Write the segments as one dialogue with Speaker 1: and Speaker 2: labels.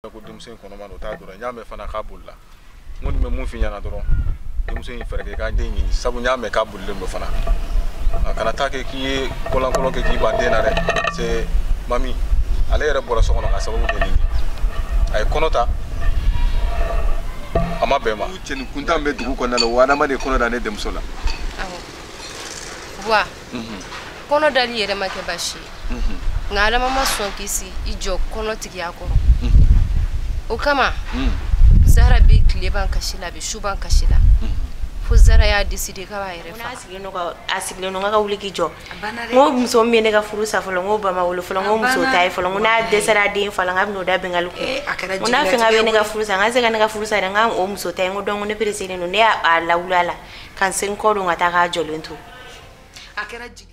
Speaker 1: Ko denmuso in kɔnɔma don, o t'a dɔrɔn. N y'a mɛn fana k'a bolila. N kɔni bɛ mun f'i ɲɛna dɔrɔn, denmuso in fɛɛrɛ kɛ k'a den ɲini, sabu n y'a mɛn k'a bolilen don fana. A kana taa kɛ k'i ye kolankolon kɛ k'i ban den na dɛ. Parce que mami, ale yɛrɛ bɔra so kɔnɔ ka sababu kɛ nin de ye. A ye kɔnɔ ta, a ma bɛn ma.
Speaker 2: Cɛnin kuntan bɛ dugu kɔnɔna la, o adamaden kɔnɔ da ne denmuso la.
Speaker 3: Awɔ. Buwa, kɔnɔ dali yɛrɛ ma kɛ baasi ye. Nka Adama ma sɔn k'i sigi i jɔ kɔnɔ tigiya kɔrɔ. O kama, Zara bɛ tile ban kasi la, a bɛ su ban kasi la. Fo Zara y'a décidé k'a b'a yɛrɛ faga.
Speaker 4: A sigilen don, n ka wuli k'i jɔ. N ko muso min bɛ ne ka furu sa fɔlɔ, n ko ba ma wolo fɔlɔ, n ko muso ta ye fɔlɔ, n ko n'a dɛsɛra den fa la, n k'a bɛn'o da Bengali kun. N ko n'a fɛn k'a bɛ ne ka furu sa, n ka se ka ne ka furu sa dɛ, n k'a o muso ta ye, n ko donc ne pressé don, ne y'a lawuli a la ka n se n kɔ don ka taa k'a jɔlen to.
Speaker 5: A kɛra jigi.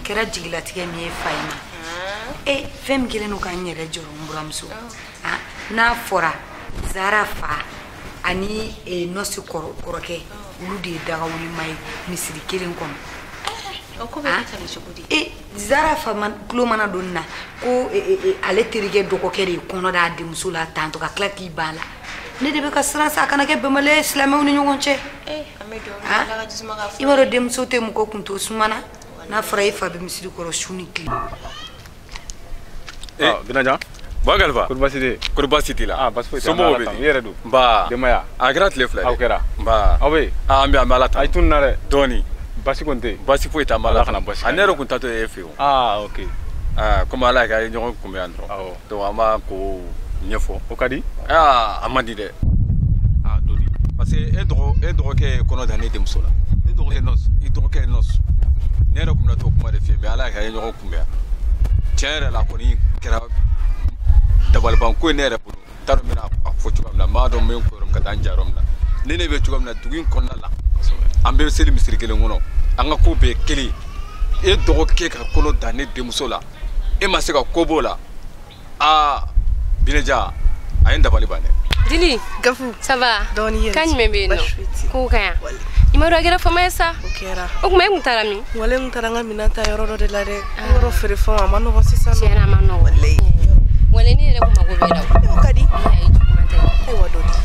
Speaker 5: Kɛra jigilatigɛ min ye fa in ma. E fɛn min kɛlen don ka n yɛrɛ jɔrɔ n buramuso, n'a fɔra Zara fa ani nɔsi kɔrɔkɛ, olu de ye dagawulima ye misiri kelen kɔnɔ. E Zara fa tulo mana don na ko ale terikɛ dɔgɔkɛ de ye kɔnɔ d'a denmuso la tantɔ ka tila k'i ban la. Ne de bɛ ka siran sa a kana kɛ bɛnbaliya ye silamɛw ni ɲɔgɔn cɛ. I b'a dɔn denmuso tɛ mɔgɔ kun to sumana. N'a fɔra e fa bɛ misiri kɔrɔ su ni tile.
Speaker 1: Binajan.
Speaker 2: Ba Kalifa.
Speaker 1: Kori baasi tɛ yen?
Speaker 2: Kori baasi t'i la?
Speaker 1: Ah, baasi foyi tɛ.
Speaker 2: Somɔgɔw bɛ di?
Speaker 1: I yɛrɛ dun?
Speaker 2: Nba.
Speaker 1: Denbaya?
Speaker 2: A kɛra tile fila ye.
Speaker 1: Aw kɛra?
Speaker 2: Nba.
Speaker 1: Aw bɛ yen?
Speaker 2: Ah, an bɛ Ala tanu.
Speaker 1: A ye tunun na dɛ.
Speaker 2: Dɔɔni.
Speaker 1: Baasi kɔni tɛ yen?
Speaker 2: Baasi foyi tɛ, an bɛ Ala
Speaker 1: tanu. Ala kana baasi
Speaker 2: kɛ. Ne yɛrɛ kun taatɔ ye e fɛ yen o.
Speaker 1: Ah, ok.
Speaker 2: Ah, komi Ala y'a kɛ an ye ɲɔgɔn kunbɛn yan dɔrɔn.
Speaker 1: Awɔ.
Speaker 2: Donc an b'a ko ɲɛfɔ.
Speaker 1: O ka di?
Speaker 2: Ah, a man di dɛ.
Speaker 1: Ah, dɔɔni.
Speaker 2: Parce que e dɔgɔkɛ ye kɔnɔ da ne denmuso la.
Speaker 1: Ne dɔgɔkɛ nɔsi.
Speaker 2: I dɔgɔkɛ nɔsi. Ne yɛrɛ kun bɛna t'o kuma de f'i ye, mais Ala y'a kɛ an ye ɲɔgɔn kunbɛn yan. Tiɲɛ yɛrɛ la kɔni kɛra dabalibanko ye ne yɛrɛ bolo. N t'a dɔn n bɛna a fɔ cogoya min na, n b'a dɔn n bɛ n ko yɔrɔ min ka taa n ja yɔrɔ min na. Ne bɛ cogoya min na dugu in kɔnɔna la, an bɛɛ bɛ seli misiri kelen kɔnɔ, an ka ko bɛɛ ye kelen ye. E dɔgɔkɛ ka kɔnɔ da ne denmuso la, e ma se ka ko b'o la. Aa, Bineja, a ye n dabali ban dɛ.
Speaker 3: Dili,
Speaker 6: Gafu,
Speaker 3: ça va?
Speaker 6: Dɔɔni yɛrɛ.
Speaker 3: Kan jumɛn bɛ yen nɔ?
Speaker 6: Baasi foyi tɛ yen.
Speaker 3: Kow ka ɲi. I ma dɔn a kɛra fama ye sa.
Speaker 6: O kɛra.
Speaker 3: O tuma e kun taara min?
Speaker 6: Wale n taara n ka minɛn ta yɔrɔ dɔ de la dɛ. Yɔrɔ feerefɛnw a ma nɔgɔn sisan nɔ.
Speaker 3: Tiɲɛ na a ma nɔgɔn.
Speaker 6: Walayi.
Speaker 3: Wale ne yɛrɛ kun mago b'e la o.
Speaker 6: O ka di.
Speaker 3: Ayi, juguman tɛ.
Speaker 6: Ayiwa dɔ di.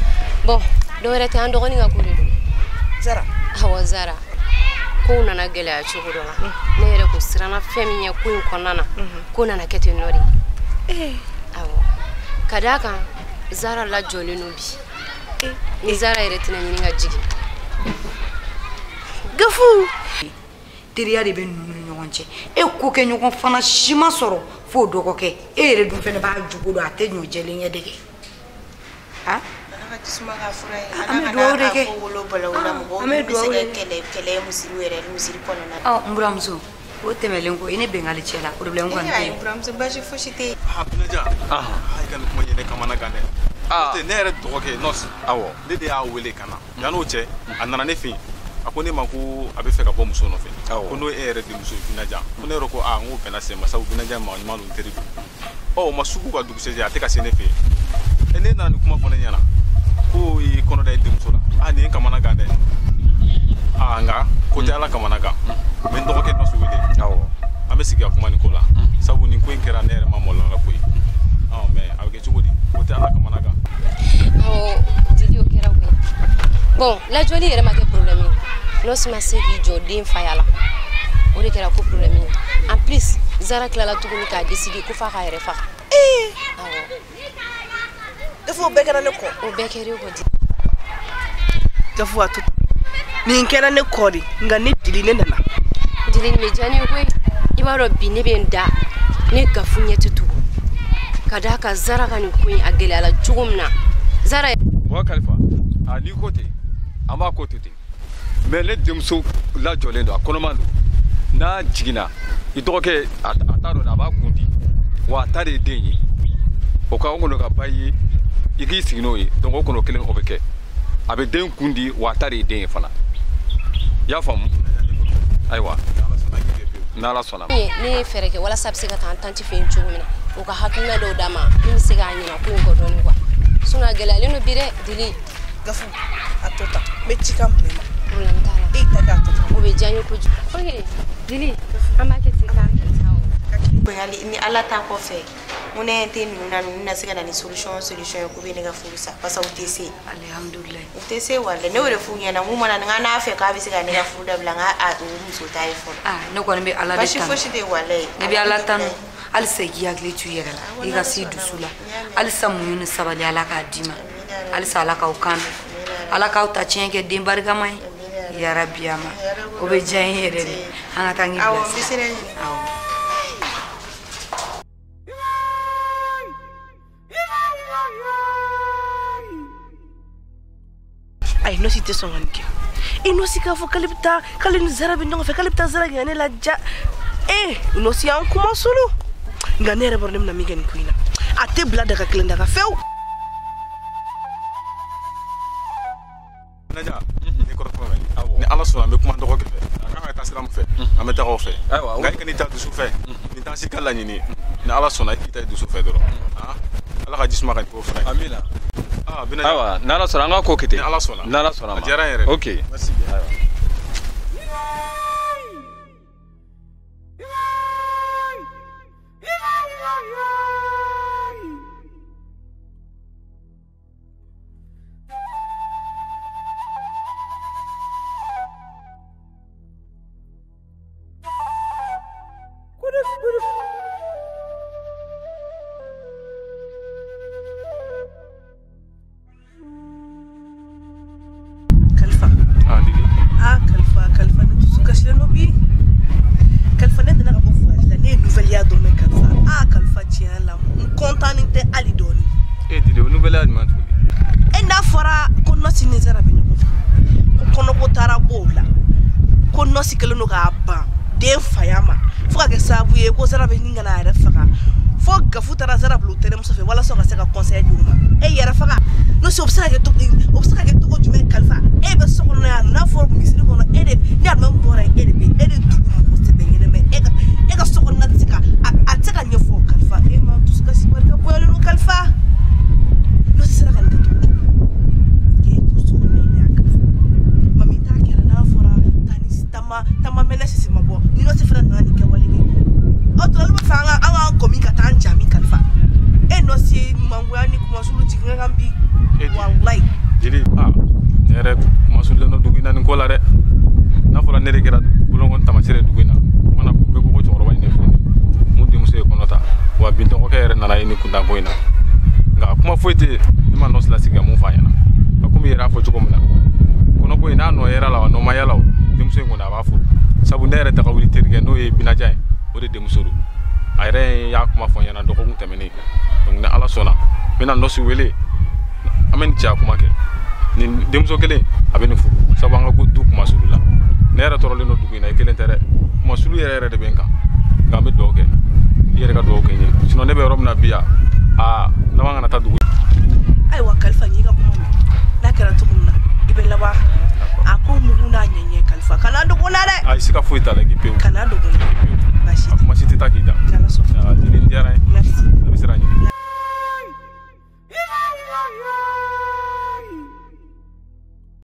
Speaker 3: Bon, dɔ wɛrɛ tɛ, an dɔgɔnin ka ko de don.
Speaker 6: Zara.
Speaker 3: Awɔ Zara. Kow nana gɛlɛya cogo dɔ la. Ne yɛrɛ kun siranna fɛn min ɲɛ ko in kɔnɔna na. Ko nana kɛ ten nɔ de. Awɔ. Ka d'a kan Zara lajɔlen don bi. Ni Zara yɛrɛ tɛna ɲini ka jigin.
Speaker 6: Gafu.
Speaker 5: Teriya de bɛ ninnu ni ɲɔgɔn cɛ. E ko kɛ ɲɔgɔn fana si ma sɔrɔ f'o dɔgɔkɛ. E yɛrɛ dun fana b'a jogo dɔn, a tɛ ɲɔ jɛlen ɲɛ dege. Ah? An bɛ dugawu de kɛ. An bɛ dugawu de kɛ.
Speaker 4: Kɛlɛ misiri yɛrɛ misiri kɔnɔna.
Speaker 5: Ɔ, n buramuso, o tɛmɛlen kɔ, i ni Bengali cɛ la, problème kɔni tɛ yen.
Speaker 4: Ayi, buramuso, baasi fosi tɛ yen.
Speaker 1: Ah, Binajan. Ah, i ka nin kuma in ye ne kamana gan dɛ.
Speaker 2: Ah.
Speaker 1: Ne yɛrɛ dɔgɔkɛ nɔsi.
Speaker 2: Awɔ.
Speaker 1: Ne de y'a wele ka na. Yan'o cɛ, a nana ne fɛ yen. A ko ne ma ko a bɛ fɛ ka bɔ muso nɔfɛ.
Speaker 2: Awɔ.
Speaker 1: Ko n'o ye e yɛrɛ denmuso ye Binajan. Ko ne yɛrɛ ko aa, n ko bɛnna sen ma, sabu Binajan maa ɲuman don, n teri don. Ɔ, o ma sugu ka dugusɛjɛ, a tɛ ka se ne fɛ yen. E ne nana nin kuma fɔ ne ɲɛna. Ko i kɔnɔ da i denmuso la. Ah nin ye kamana gan dɛ. Ah nka ko tɛ Ala kamana gan. N bɛ n dɔgɔkɛ Nɔsi wele. Awɔ. An bɛ sigi ka kuma nin ko la. Sabu nin ko in kɛra ne yɛrɛ ma maloya la koyi. Ɔ mais a bɛ kɛ cogo di? Ko tɛ Ala kamana gan.
Speaker 3: Awɔ Didi o kɛra koyi. Bon lajɔli yɛrɛ ma kɛ problème ye. Nɔsi ma se k'i jɔ den faya la. O de kɛra ko problème ye. En plus Zara tilala tuguni k'a décider ko f'a k'a yɛrɛ faga.
Speaker 6: Ee.
Speaker 3: Awɔ.
Speaker 6: Gafu o bɛɛ kɛra ne kɔ.
Speaker 3: O bɛɛ kɛra e kɔ Didi.
Speaker 6: Gafu a to nin kɛra ne kɔ de nka ne Dili ne nana.
Speaker 3: Dili nin bɛ diya ne ye koyi. I b'a dɔn bi ne bɛ n da ne Gafu ɲɛ tɛ tugun. Ka d'a kan Zara ka nin ko in a gɛlɛyara cogo min na. Zara.
Speaker 2: Wa Kalifa a n'i ko ten an b'a ko to ten mais ne denmuso lajɔlen don a kɔnɔman don n'a jiginna i dɔgɔkɛ a t'a dɔn a b'a kun di wa a ta de ye den ye o ka o kɔnɔ ka ba ye i k'i sigi n'o ye donc o kɔnɔ kelen o bɛ kɛ a bɛ den kun di wa a ta de ye den ye fana i y'a faamu ayiwa n'Ala sɔnna.
Speaker 3: Ne ye fɛɛrɛ kɛ walasa a bɛ se ka taa an tanti fɛ yen cogo min na o ka hakilina dɔw d'a ma min bɛ se k'a ɲina ko in kɔ dɔɔnin quoi sinon a gɛlɛyalen don bi dɛ Dili.
Speaker 6: Gafu a to tan n bɛ cikan bila i ma.
Speaker 3: Problème t'a la.
Speaker 6: E ta kɛ a to tan.
Speaker 3: O bɛ diya n ye kojugu. Ok Dili an b'a kɛ ten k'an kɛ tan o.
Speaker 4: Ni Ala ta kɔfɛ n ko ne tɛ ninnu na ninnu na se ka na ni solution ye k'u bɛ ne ka furu sa parce que u tɛ se.
Speaker 5: Alihamudulilayi.
Speaker 4: U tɛ se walayi ne y'o de f'u ɲɛna n k'u mana n ka n'a fɛ k'a bɛ se ka ne ka furu dabila n ka a o muso ta ye fɔlɔ.
Speaker 5: Ah ne kɔni bɛ Ala de tanu.
Speaker 4: Basi fosi tɛ walayi.
Speaker 5: Ne bɛ Ala tanu halisa i k'i hakili to i yɛrɛ la i ka s'i dusu la halisa muɲu ni sabali Ala k'a d'i ma halisa Ala k'aw kan mɛn Ala k'aw ta tiɲɛ kɛ den barikama ye yarabi ama o bɛ diya n ye yɛrɛ de an ka taa n k'i bilasira. Awɔ.
Speaker 6: Ayi Nɔsi tɛ sɔn ka nin kɛ. E Nɔsi k'a fɔ k'ale bɛ taa k'ale ni Zara bɛ ɲɔgɔn fɛ k'ale bɛ taa Zara gɛn ne la ja. E Nɔsi y'an kuma sulu. Nka ne yɛrɛ b'a dɔn ne bɛna min kɛ nin ko in na. A tɛ bila daga kelen daga fewu.
Speaker 1: Naja ne kɔrɔ kuma mɛn. Ni Ala sɔnna an bɛ kuma dɔgɔkɛ fɛ. A kan ka taa sira min fɛ an bɛ taga o fɛ. Nka i kan'i ta dusu fɛ. Nin t'an si ka laɲini ye. Ni Ala sɔnna i k'i ta i dusu fɛ dɔrɔn. Ala ka jisuma ka nin ko fana.
Speaker 2: Amina.
Speaker 1: Ah Binaja.
Speaker 2: Ayiwa n'Ala sɔnna an ka ko kɛ ten.
Speaker 1: Ni Ala sɔnna.
Speaker 2: N'Ala sɔnna ma.
Speaker 1: A diyara n yɛrɛ.
Speaker 2: Ok.
Speaker 1: Merci bien.
Speaker 2: Ayiwa.
Speaker 6: Kalifa.
Speaker 1: Ah Dili.
Speaker 6: Ah Kalifa Kalifa ne dusu kasilen don bi. Kalifa ne nana ka bɔ voyage la ne ye nouvelle y'a dɔn mɛ Kalifa. Ah Kalifa tiɲɛ la n content tɛ hali dɔɔni.
Speaker 1: E Dili o nouvelle y'a jumɛn tuguni?
Speaker 6: E n'a fɔra ko Nɔsi ni Zara bɛ ɲɔgɔn fɛ ko kɔnɔko taara bɔ o la ko Nɔsi kɛlen don k'a ban den faya ma fo ka kɛ sababu ye ko Zara bɛ ɲini ka n'a yɛrɛ faga fo Gafu taara Zara bila o tɛnɛmuso fɛ walasa ka se ka conseil di u ma. E yɛrɛ faga Nɔsi o bɛ se ka kɛ o bɛ se ka kɛ cogo jumɛn Kalifa? E bɛ so kɔnɔ yan n'a fɔra misiri kɔnɔ e de ni alimami bɔra yen e de bɛ e de dugu mɔgɔ sɛbɛn ɲɛnɛmɛ e ka so kɔnɔna tɛ se ka a tɛ se ka ɲɛfɔ Kalifa. E ma dusu kasi barika bonyalen don Kalifa. Nɔsi sera ka nin kɛ cogo di? K'e to so kɔnɔ yen de Kalifa. Mami ta kɛra n'a fɔra taa ni tama mɛnɛ sisi ma bɔ ni Nɔsi fana nana nin kɛwale kɛ. Aw tora olu bɛ fɛ an k'an kɔmi ka taa an jaabi Kalifa. E Nɔsi ye mangoya ni kumasulu jigin kan bi. Walayi.
Speaker 1: Dili ah ne yɛrɛ kumasulen don dugu in na nin ko la dɛ. N'a fɔra ne de kɛra bolokɔni taamasiyɛn ye dugu in na. O mana bɛɛ ko ko cɛkɔrɔba in de filɛ nin ye. Mun denmuso ye kɔnɔ ta. Wa bi dɔgɔkɛ yɛrɛ nana ye nin kuntanko in na. Nka kuma foyi tɛ yen ne ma Nɔsi lasigi ka mun f'a ɲɛna. Nka komi i yɛrɛ y'a fɔ cogo min na kɔnɔko in n'a nɔ yera la wa nɔ ma yala o denmuso in kɔni a b'a furu. Sabu ne yɛrɛ taga wuli terikɛ n'o ye Binaja ye o de denmuso don. A yɛrɛ y'a kuma fɔ n ɲɛna dɔgɔkun tɛmɛnen. Donc ni Ala sɔnna n bɛna Nɔsi wele an bɛ nin cɛya kuma kɛ. Nin denmuso kelen a bɛ nin furu sabu an ka du kumasulu la. Ne yɛrɛ tɔɔrɔlen don dugu in na i kelen tɛ dɛ. Kumasulu yɛrɛ yɛrɛ de bɛ n kan. Nka an bɛ dugawu kɛ i yɛrɛ ka dugawu kɛ n ye. Sinon ne bɛ yɔrɔ min na bi yan aa laban kana taa dugu.
Speaker 6: Ayiwa Kalifa n y'i ka kuma mɛn n'a kɛra cogo min na i bɛ laban a ko mugu n'a ɲɛɲɛ Kalifa kana dogo n na dɛ.
Speaker 1: Ayi siga foyi t'a la k'i pewu.
Speaker 6: Kana dogo n na. Baasi
Speaker 1: tɛ. A kuma si tɛ taa k'i da.
Speaker 6: N'Ala sɔnna.
Speaker 1: Aa Dili nin diyara n ye.
Speaker 6: Merci.
Speaker 1: A bɛ sira ɲini.